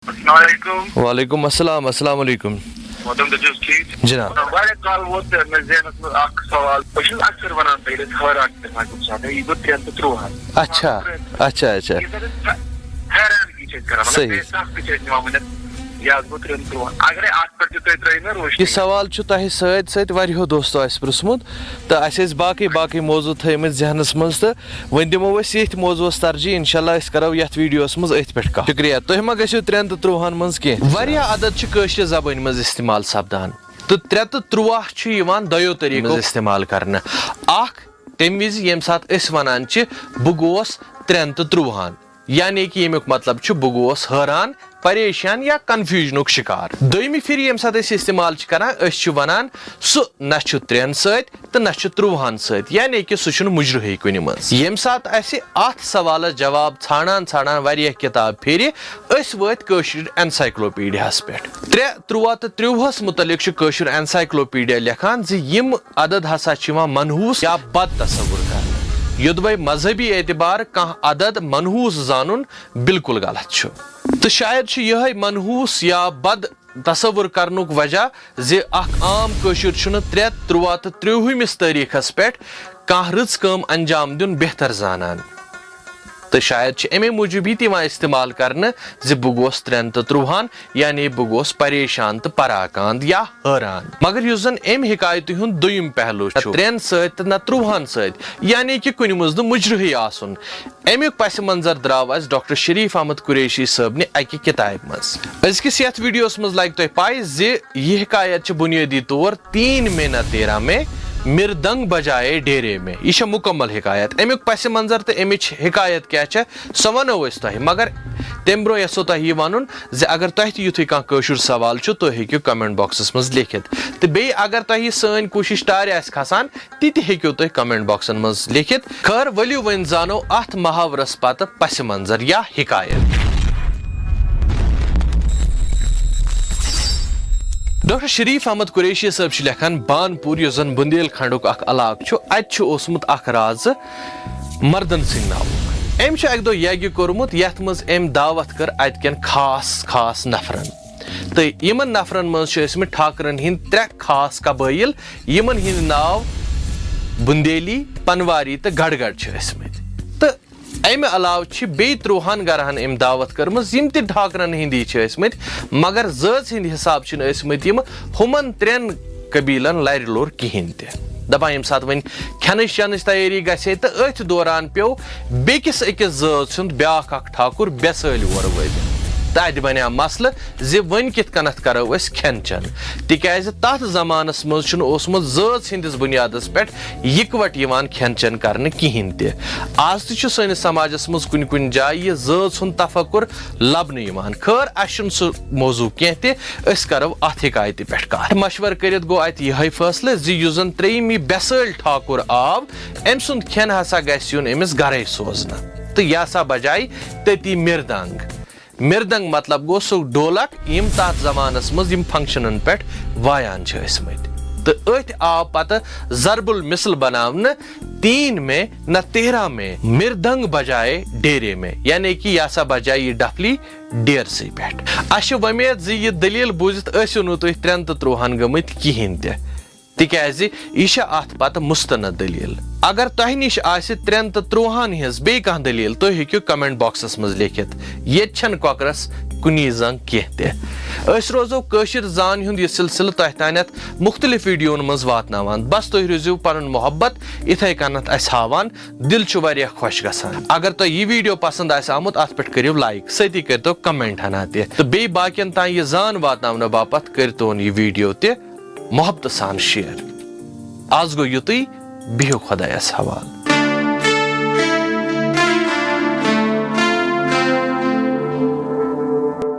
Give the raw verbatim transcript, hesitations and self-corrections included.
السلام علیکم۔ وعلیکم السلام۔ السلام علیکم۔ محترم، تُہۍ چھِو حظ ٹھیٖک؟ جناب۔ واریاہ کال ووت مےٚ ذہنس منٛز اکھ سوال۔ بہٕ چھُس اکثر ونان، بہٕ ییٚلہِ أسۍ حٲران چھِ گژھان کُنہِ ساتہٕ، یہِ گوٚو ترٛٮ۪ن تہٕ ترٛوہن۔ اچھا، اچھا، اچھا۔ یہِ زن أسۍ حیرانگی چھِ أسۍ کران، مطلب، صحیح۔ بے سخ تہِ چھِ أسۍ نِوان ؤنِتھ، یہِ حظ گوٚو ترٛٮ۪ن ترٛوہن۔ اگرے اتھ پٮ۪ٹھ تہِ تُہۍ ترٲیِو مےٚ روشنی۔ یہِ سوال چھُ تۄہہِ سۭتۍ سۭتۍ واریاہو دوستو اَسہِ پرٛژھمُت، تہٕ اَسہِ ٲسۍ باقٕے باقٕے موضوع تھٲومٕتۍ ذہنس منٛز، تہٕ وۄنۍ دِمو أسۍ ییٚتھۍ موضوعس ترجیح۔ انشاءاللہ أسۍ کرو یتھ ویڈیوس منٛز أتھۍ پٮ۪ٹھ کتھ۔ شُکریہ۔ تُہۍ ما گٔژھِو ترٛٮ۪ن تہٕ ترٛوہن منٛز کینٛہہ؟ واریاہ عدد چھِ کٲشرِ زبٲنۍ منٛز استعمال سپدان، تہٕ ترٛےٚ تہٕ ترٛوہ چھِ یِوان دۄیو طریقو استعمال کرنہٕ۔ اکھ، تمہِ وِزِ ییٚمہِ ساتہٕ أسۍ ونان چھِ، بہٕ گوس ترٛٮ۪ن تہٕ ترٛوہن، یعنی کہِ ییٚمیُک مطلب چھُ، بہٕ گوس حٲران، پریشان یا کنفیوژنُک شکار۔ دوٚیمہِ پھِرِ ییٚمہِ ساتہٕ أسۍ استعمال چھِ کران، أسۍ چھِ ونان، سُہ نہ چھُ ترٛٮ۪ن سۭتۍ تہٕ نہ چھُ ترٛوہن سۭتۍ، یعنی کہِ سُہ چھُنہٕ مُجرُحٕے کُنہِ منٛز۔ ییٚمہِ ساتہٕ اَسہِ اتھ سوالس جواب ژھانڈان ژھانڈان واریاہ کِتاب پھِرِ، أسۍ وٲتۍ کٲشرِ انسائیکلوپیڈیاہس پٮ۪ٹھ۔ ترٛےٚ، ترٛوہ تہٕ ترٛوہس متعلق چھُ کٲشُر انسائیکلوپیڈیا لیکھان زِ یِم عدد ہسا چھِ یِوان منحوس یا بد تصور کرنہٕ، یوٚدوَے مذہبی اعتبار کانٛہہ عدد منحوس زانُن بالکل غلط چھُ۔ تہٕ شاید چھُ یِہوٚے منحوس یا بد تصور کرنُک وجہ زِ اکھ عام کٲشُر چھُنہٕ ترٛےٚ، ترٛوہ تہٕ ترٛوہمِس تٲریخس پٮ۪ٹھ کانٛہہ رٕژ کٲم انجام دیُن بہتر زانان۔ تہٕ شاید چھِ اَمے موٗجوٗب یہِ تہِ یِوان استعمال کرنہٕ زِ بہٕ گوس ترٛٮ۪ن تہٕ ترٛوہن، یعنی بہٕ گوس پریشان تہٕ پراکاند یا حٲران۔ مگر یُس زن اَمہِ حکایتہِ ہُنٛد دوٚیُم پہلو چھُ، ترٛٮ۪ن سۭتۍ تہٕ نہ ترٛوہن سۭتۍ، یعنی کہِ کُنہِ منٛز نہٕ مُجرُحٕے آسُن، اَمیُک پس منظر درٛاو اَسہِ ڈاکٹر شریف احمد قریشی صٲبنہِ اَکہِ کِتابہِ منٛز۔ أزکِس یَتھ ویڈیوَس منٛز لگہِ تۄہہِ پَے زِ یہِ حکایت چھِ بُنیٲدی طور تین میں نہ تیرہ میں، مردنگ بجائے ڈیرے میں۔ یہِ چھےٚ مُکمل حکایت۔ اَمیُک پس منظر تہٕ اَمِچ حکایت کیٛاہ چھےٚ، سۄ وَنو أسۍ تۄہہِ، مگر تَمہِ برٛونٛہہ یَژھو تۄہہِ یہِ وَنُن زِ اگر تۄہہِ تہِ یُتھُے کانٛہہ کٲشُر سوال چھُ، تُہۍ ہیٚکِو comment boxس منٛز لیکھِتھ۔ تہٕ بیٚیہِ اگر تۄہہِ یہِ سٲنۍ کوٗشِش ٹارِ آسہِ کھسان، تہِ تہِ ہیٚکِو تُہۍ comment boxن منٛز لیکھِتھ۔ خٲر، ؤلِو وۄنۍ زانو اَتھ محاورس پتہٕ پس منظر یا حکایت۔ ڈاکٹر شریف احمد قریشی صٲب چھِ لیکھان، بانپوٗر، یُس زن بُندیل کھنڈُک اکھ علاقہٕ چھُ، اتہِ چھُ اوسمُت اکھ رازٕ مردن سٕنٛدِ ناوُک۔ أمۍ چھُ اکہِ دۄہ یگہِ کوٚرمُت، یتھ منٛز أمۍ دعوت کٔر اتہِ کٮ۪ن خاص خاص نفرن۔ تہٕ یِمن نفرن منٛز چھِ ٲسمٕتۍ ٹھاکرن ہٕنٛدۍ ترٛےٚ خاص قبٲیل، یِمن ہٕنٛدۍ ناو بُندیلی، پنواری تہٕ گڑگڑ چھِ ٲسمٕتۍ۔ تہٕ امہِ علاوٕ چھِ بیٚیہِ ترٛوہن گرہن أمۍ دعوت کٔرمٕژ، یِم تہِ ٹھاکرن ہٕنٛدی چھِ ٲسمٕتۍ، مگر زٲژ ہٕنٛدِ حساب چھِنہٕ ٲسمٕتۍ یِم ہُمن ترٛٮ۪ن قبیلن لرِ لوٚر کِہینۍ تہِ۔ دپان، ییٚمہِ ساتہٕ وۄنۍ کھٮ۪نٕچ چٮ۪نٕچ تیٲری گژھِ ہے تہٕ أتھۍ دوران پیوٚو بیٚکِس أکِس زٲژ ہُنٛد بیٛاکھ اکھ ٹھاکُر بے سٲلۍ اورٕ وٲتِتھ۔ تہٕ اتہِ بنیٛاو مسلہٕ زِ وۄنۍ کِتھ کٔنتھ کرو أسۍ کھٮ۪ن چٮ۪ن، تِکیازِ تتھ زمانس منٛز چھُنہٕ اوسمُت زٲژ ہٕنٛدِس بُنیادس پٮ۪ٹھ یکوٹ یِوان کھٮ۪ن چٮ۪ن کرنہٕ کِہینۍ تہِ۔ آز تہِ چھُ سٲنِس سماجس منٛز کُنہِ کُنہِ جایہِ یہِ زٲژ ہُنٛد تفکر لبنہٕ یِوان۔ خٲر، اسہِ چھُنہٕ سُہ موضوع کینٛہہ تہِ، أسۍ کرو اتھ حکایتہِ پٮ۪ٹھ کتھ۔ مشورٕ کٔرِتھ گوٚو اتہِ یِہوٚے فٲصلہٕ زِ یُس زن ترٛیٚیِم یہِ بے سٲلۍ ٹھاکُر آو، أمۍ سُنٛد کھٮ۪ن ہسا گژھِ یُن أمِس گرے سوزنہٕ۔ تہٕ یہِ ہسا بجایہِ تٔتی مردنگ۔ مردنگ مطلب گوٚو سُہ ڈولک، یِم تتھ زمانس منٛز یِم فنکشنن پٮ۪ٹھ وایان چھِ ٲسمٕتۍ۔ تہٕ أتھۍ آو پتہٕ ضرب المثل بناونہٕ، تین میں نہ تیرہ میں، مردنگ بجائے ڈیرے میں، یعنی کہِ یہِ ہسا بجایہِ یہِ ڈفلی ڈیرسٕے پٮ۪ٹھ۔ اسہِ چھِ وۄمید زِ یہِ دٔلیٖل بوٗزِتھ ٲسِو نہٕ تُہۍ ترٛٮ۪ن تہٕ ترٛوہن گٔمٕتۍ کِہینۍ تہِ، تِکیازِ یہِ چھےٚ اتھ پتہٕ مستند دٔلیٖل۔ اگر تۄہہِ نِش آسہِ ترٛٮ۪ن تہٕ ترٛوہن ہٕنٛز بیٚیہِ کانٛہہ دٔلیٖل، تُہۍ ہیٚکِو comment boxس منٛز لیکھِتھ۔ ییٚتہِ چھَنہٕ کۄکرس کُنی زنٛگ کینٛہہ تہِ۔ أسۍ روزو کٲشِر زان ہُنٛد یہِ سلسلہٕ تۄہہِ تانٮ۪تھ مُختٔلِف ویڈیوَن منٛز واتناوان۔ بس تُہۍ روٗزِو پنُن محبت یِتھے کٔنٮ۪تھ اسہِ ہاوان۔ دِل چھُ واریاہ خۄش گژھان۔ اگر تۄہہِ یہِ ویڈیو پسند آسہِ آمُت، اتھ پٮ۪ٹھ کٔرِو like، سۭتی کٔرۍتو comment ہنا تہِ۔ تہٕ بیٚیہِ باقین تام یہِ زان واتناونہٕ باپتھ کٔرۍتون یہِ ویڈیو تہِ محبتہٕ سان share۔ از گوٚو یُتُے، بِہِو خۄدایس حوالہٕ۔